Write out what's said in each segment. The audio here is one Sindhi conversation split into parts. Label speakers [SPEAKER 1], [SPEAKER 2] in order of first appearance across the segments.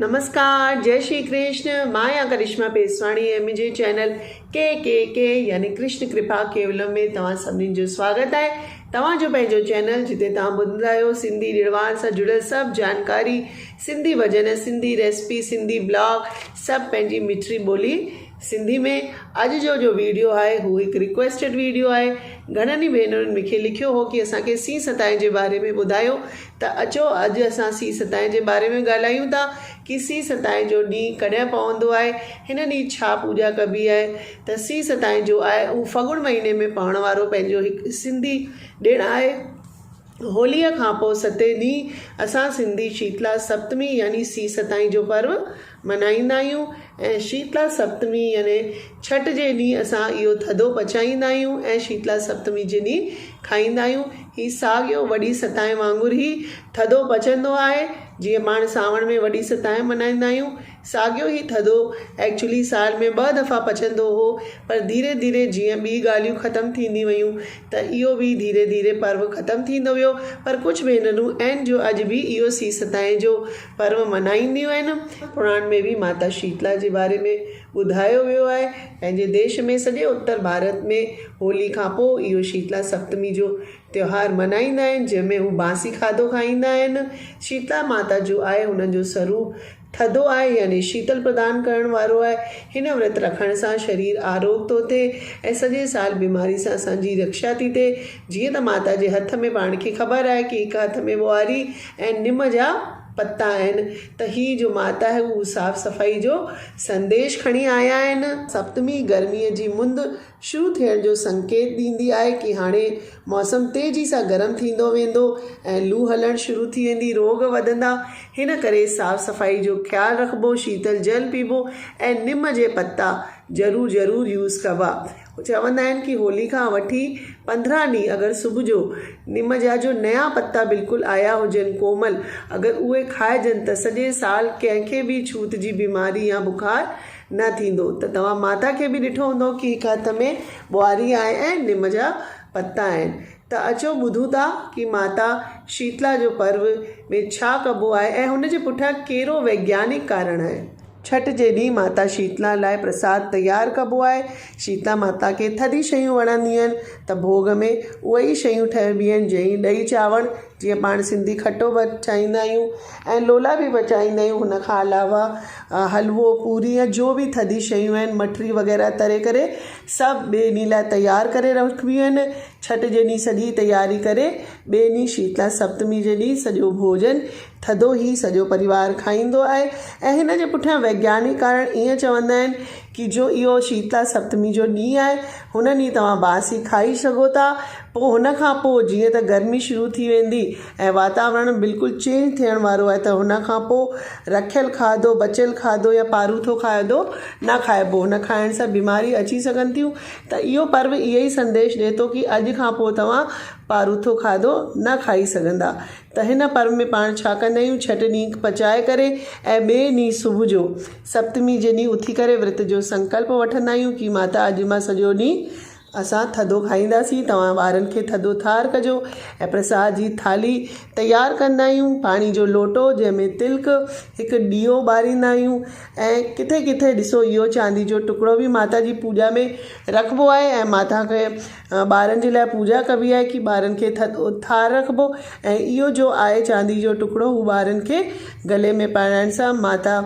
[SPEAKER 1] نمسڪار جئي شري ڪرشن مان آهيان ڪرشما پيسواڻي ۽ منهنجي چينل ڪي ڪي ڪي يعني ڪرشن ڪرپا ڪيولم ۾ توهان سڀني جو سواگت آهي توهان جو پنهنجو چينل جتي توهان ٻڌندا آهيو سنڌي ڏڻوار سان جڙيل سڀ جانڪاري سنڌي ڀڄن سنڌي ريسپي سنڌي بلاگ سڀ پنهنجي مٺڙي ٻولي سنڌي ۾ اڄ جو جو ويڊيو آهي هو هڪ ريڪويسٽيڊ ويڊيو آهي گهڻن ئي ڀينرن مونکي لکيو هو ڪي اسان کي سين ستائين جي باري ۾ ٻڌايو ته اچو اڄ اسان سين ستائين جي باري ۾ ڳالهايون ٿا ڪي سين ستائين جو ڏينهن ڪڏهن پوندو آهي هن ڏينهن ڇا پوڄا ڪبي آهي ته سين ستائين جو آهي اهو ڦڳڻ مهيني ۾ پوڻ وارو پنهنجو هڪ سنڌي ڏڻ آهي. هوليء کان پوء ستين ڏينهن اسان سنڌي شيتلا سپتمي يعني سي ستائين جو پرو ملهائيندا آهيون ۽ شيتلا سپتمي يعني ڇٺ جي ڏينهن اسان اهو ٿڌو پچائيندا آهيون ۽ شيتلا سپتمي جي ڏينهن کائيندا آهيون. هي ساڳيو وڏي ستائين وانگر ئي ٿڌو پچندو آهي جيئن پاڻ سانوڻ ۾ وڏي ستائين ملهائيندا آهيون ساڳيو هي ٿڌو ايڪچولي سال ۾ ٻه دفعا پچندو هو پر ڌيري ڌيري جيئن ٻي ڳالهيون ختم ٿيندي ويون ته اهو به ڌيري ڌيري پرو ختم ٿيندو ويو پر ڪجهه ڀينرون آهن جو اڄ به اهو سي ستائين جو پرو ملهائينديون آهن. پراڻ ۾ به ماتا شيتلا جي باري ۾ ٻڌايو ويو آهي. پنهنجي ديش ۾ سڄي اتر ڀارت ۾ هولي کان پوء اهو شيتلا سپتمي جو تيوهار ملهائيندا آهن جنهن ۾ هو بانسي کاڌو کائيندا آهن. شيتلا ماتا جو آهي هنن جو سروپ ٿڌو آهي يعني شيتل پردان ڪرڻ وارو آهي. هن ورت رکڻ سان شرير آروڳ ٿو ٿئي ۽ سڄي سال بيماري سان اسان جي رڪشا ٿي ٿئي. جيئن ته ماتا جي هٿ ۾ پاڻ کي خبر آهي ڪي هڪ هٿ ۾ ٻوهاري ۽ نم جا پتا آهن ته هي جو ماتا آهي هو صاف صفائي جو سنديش کڻي آيا آهن. سپتمي گرميء جي مند شروع ٿيڻ جو سنڪيت ڏيندي آهي ڪي هاڻي موسم تيزي سان گرم ٿيندو ويندو ۽ لو هلڻ شروع ٿي ويندي روڳ وڌندا هن ڪري صاف صفائي جو خيال رکبو شيتل جل پيبو ۽ نم جي پتا ضرور ضرور يوز ڪبا چوندا آهن ڪي هولي کان وٺي 15 ڏينهن اگر صبح جو نم جا جو نيا پتا بلڪل آيا هجن ڪومل اگر اهي کائجن ته سڄي سال ڪنهن کي به ڇوت جي بيماري يا بخار نه ٿيندو ته توهان ماتا کي به ڏٺو هوندو ڪي هڪ هٿ ۾ ٻوهاري آهي ۽ نم جا پتا آهن ته اچو ٻڌون ٿا ڪي ماتا شيتلا جو پرو ۾ ڇا ڪبو آهي ۽ هن جي پٺيان ڪهڙو ويگيانڪ ڪارڻ آهي. ڇٺ جي ڏينهن ماتا شيتلا لاء پرساد تيار ڪبو آهي. شيتلا ماتا کي ٿڌي شيون وڻنديون آهن ته ڀوڳ ۾ اهي ئي شيون ٺهبيون آهن جئين ڏهي چانور جيئن پاڻ سنڌي کٽو پچائيندا آهيون ۽ لولا به پچائيندا آهيون هن کان علاوه حلوو پوري يا جو به ٿڌي شيون آهن مٺري وغيره تري ڪري سڀ ٻئي ڏينهن لاء تيار ڪري رکبيون آهن ڇٺ جي ڏينهن سڄي تياري ڪري ٻئي ڏينهن شيتلا سپتمي جي ڏينهن سڄو ڀوڄن ٿڌو هي سڄو پريوار کائيندو آهي ۽ هن جي پٺيان ويگيانڪ ڪارڻ ائين چوندا آهن ڪي جو اهو شيتلا سپتمي جو ڏينهن آهي هن ڏينهن توهان باسي کائي سگهو ٿا پوء هن کان پوء جيئن ته گرمي شروع ٿي ويندي ۽ واتاورڻ بلڪل چينج ٿيڻ وارو آهي ته هن کان پوء رکيل کاڌو بچيل کاڌو يا پاروٿو کاڌو نه کائبو هن کائڻ سان بيماري اچي سگهن ٿيون ته اهو پرو اهو ئي سنديش ڏئي ٿو ڪي اڄ کان پوء توهان پاروٿو کاڌو نه کائي سگهندا ته هن پرو ۾ پاڻ ڇا ڪندا آهيون ڇٺ ڏينهن پچائي ڪري ۽ ٻئي ڏينهن صبح جو سپتمي جي ڏينهن اٿي ڪري ورت جو سنڪلپ وٺندا آهيون ڪي ماتا اڄ مان سڄو ڏينهن اسان ٿڌو کائينداسين توهان ٻارن کي ٿڌو ٿار ڪجو ۽ پرساد جي ٿالهي تيار ڪندا آهيون پاڻي جو لوٽو جنهن ۾ تلڪ هڪ ڏيئو ٻاريندا آهيون ۽ ڪٿي ڪٿي ڏسو اهو چاندي جو ٽڪڙو به ماتا جي پوڄا ۾ رکبو آهي ۽ ماتا کي ٻارن جي لاء پوڄا ڪبي آهي ڪي ٻارن کي ٿڌو ٿار رکبو ۽ اهو جو آهي چاندي جو ٽڪڙو هو ٻارن کي گلي ۾ پائڻ سان ماتا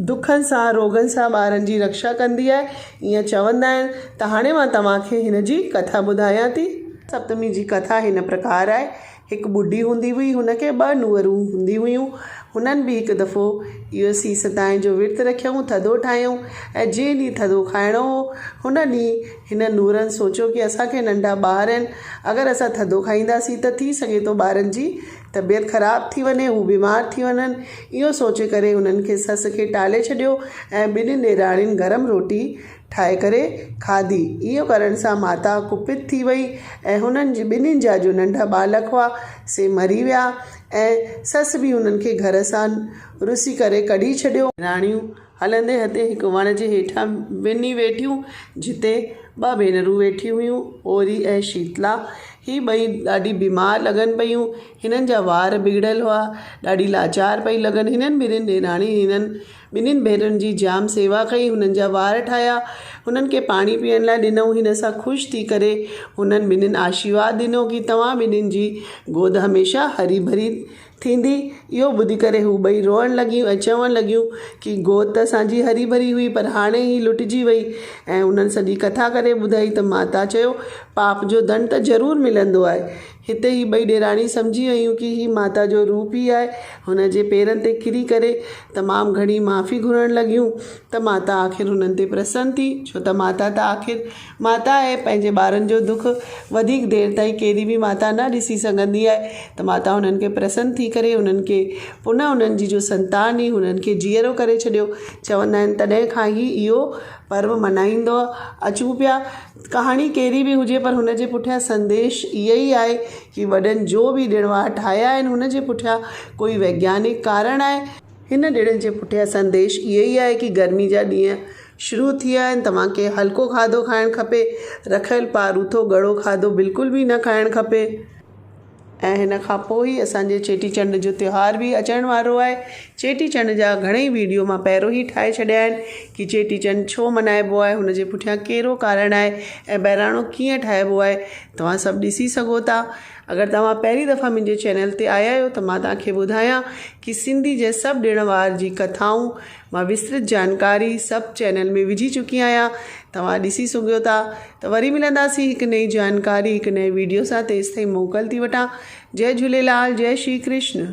[SPEAKER 1] دکن سان روڳن سان ٻارن جي رڪشا ڪندي آهي ائين چوندا آهن ته هاڻي مان توهان کي هن جي ڪٿا ٻڌايان ٿي. سپتمي جي ڪٿا هن پرڪار آهي، هڪ ٻڍي هوندي هئي هن کي ٻه نونهرون هوندي هيون هنن به هڪ دفعو اهو سي ستائين جو ورت رکيائون ٿڌو ٺاهيائون ۽ جنهن ڏينهن ٿڌو کائڻو هو هن ڏينهن هن نونهرن سوچيو ڪي اسان کي ننڍا ٻار آهن اگر اسان ٿڌو کائينداسين ته ٿي سگهي ٿو ٻارن جي طبيعت خراب ٿي وڃي، هو بيمار ٿي وڃن، اهو سوچي ڪري هنن کي سس کي ٽالي ڇڏيو ۽ ٻنهين ڏيراڻين گرم روٽي ٺاهي ڪري کاڌي. اهو ڪرڻ سان ماتا ڪپت ٿي وئي ۽ هنن جي ٻنهين جا جو ننڍا ٻالڪ هئا، سي مري ويا ۽ سس به هنن کي گهر سان رسي ڪري ڪڍي ڇڏيو. راڻيون هلندي هتي هڪ وڻ جي هيٺان وڃي ويٺيون، جتي ٻه ڀينرون ويٺيون هيون، اوري ۽ شيتلا. هي ٻئي ڏاڍي بيمار لڳن پيون. هنن جا وار بگڙيل هئا. ڏاڍي لاچار پئي لڳن. هنن ٻنهين ڏيراڻين هنن ٻنهين ڀينرن جي جام سيوا ڪئي. هنن جا وار ٺاهيا. هنن کي پاڻي پيئڻ لاء ڏنائون. هن سان خوش ٿي ڪري هنن ٻنهين آشيرواد ڏنو ڪي توهان ٻنهين جي گود هميشه هري ڀري ٿيندي. اهو ٻڌي ڪري هو ٻئي روئڻ لڳيون ۽ چوڻ لڳيون ڪي گود ته اسان جي هري ڀري هئي پر هاڻي هي لٽجي وئي ۽ انهن سڄي ڪٿا ڪري ٻڌائي ته ماتا چيو پاپ جو دنڊ ته ضرور ملندو آهي. هتي هي ٻئي ڏيراڻي سمجهي ويون ڪي هي ماتا جو روپ ئي آهي. هن جي پيرن تي ڪري ڪري تمام گهڻي معافي گهرڻ لڳيون ته ماتا آخر هنن تي پرسن ٿي ڇو ته ماتا ته آخر ماتا آهي پنهنجي ٻارن جو دک وڌيڪ دير تائين ڪهڙي به ماتا نه ڏسي سگهندي آهي ته ماتا هنن کي پرسن ٿي ڪري هنن کي پنهه هنن جي جو سنتان هئي هنن کي جيئرو ڪري ڇڏيو چوندا آهن تڏهن کان ئي اهو پرو ملهائيندو اچون پيا ڪهاڻي ڪهڙي به هجي پر هن جي پٺيان سنديش اهو ئي آهي ڪي وڏن جو به ڏڻ وار ٺاهيا آهن هن جي پٺيان ڪوئي ويگيانڪ ڪارڻ آهي. هن ڏڻ جي پٺيان سنديش اهو ئي آهي ڪي گرمي جا ڏينهن شروع ٿي ويا آهن توهان کي هلڪو کاڌو کائڻ کپي رکيل پاروٿو ڳڙو کاڌو بلڪل به نه کائڻ کپي ۽ هن کان پوء ئي اسان جي چيٽي چنڊ جو تيوهار به اچڻ وارو آهي چيٽي چنڊ جا گهڻئي ويڊيو مان پهريون ئي ٺاهي ڇڏيا آهن ڪي چيٽي چنڊ ڇو ملهائبو آهي هن جي پٺيان ڪهڙو ڪارڻ آهي ۽ بهراڻو ڪيئن ٺاهبو آهي توهان سڀ ڏسي سگهو ٿا اگر توهان پهرين دفعا منهنجي چينل تي آيا آهيو ته مان توهان کي ٻڌايان ڪي سنڌي جي سڀ ڏڻ وار جي ڪٿائون مان وسترت جانڪاري سڀ چينل ۾ وجهي چڪي آهيان توهان ڏسي سگهيو ٿا ته وري ملنداسين هڪ نئين جانڪاري هڪ نئين ويڊيو سان تيستائين موڪل ٿي وٺان جئي جهوليلال جئي شري ڪرشن.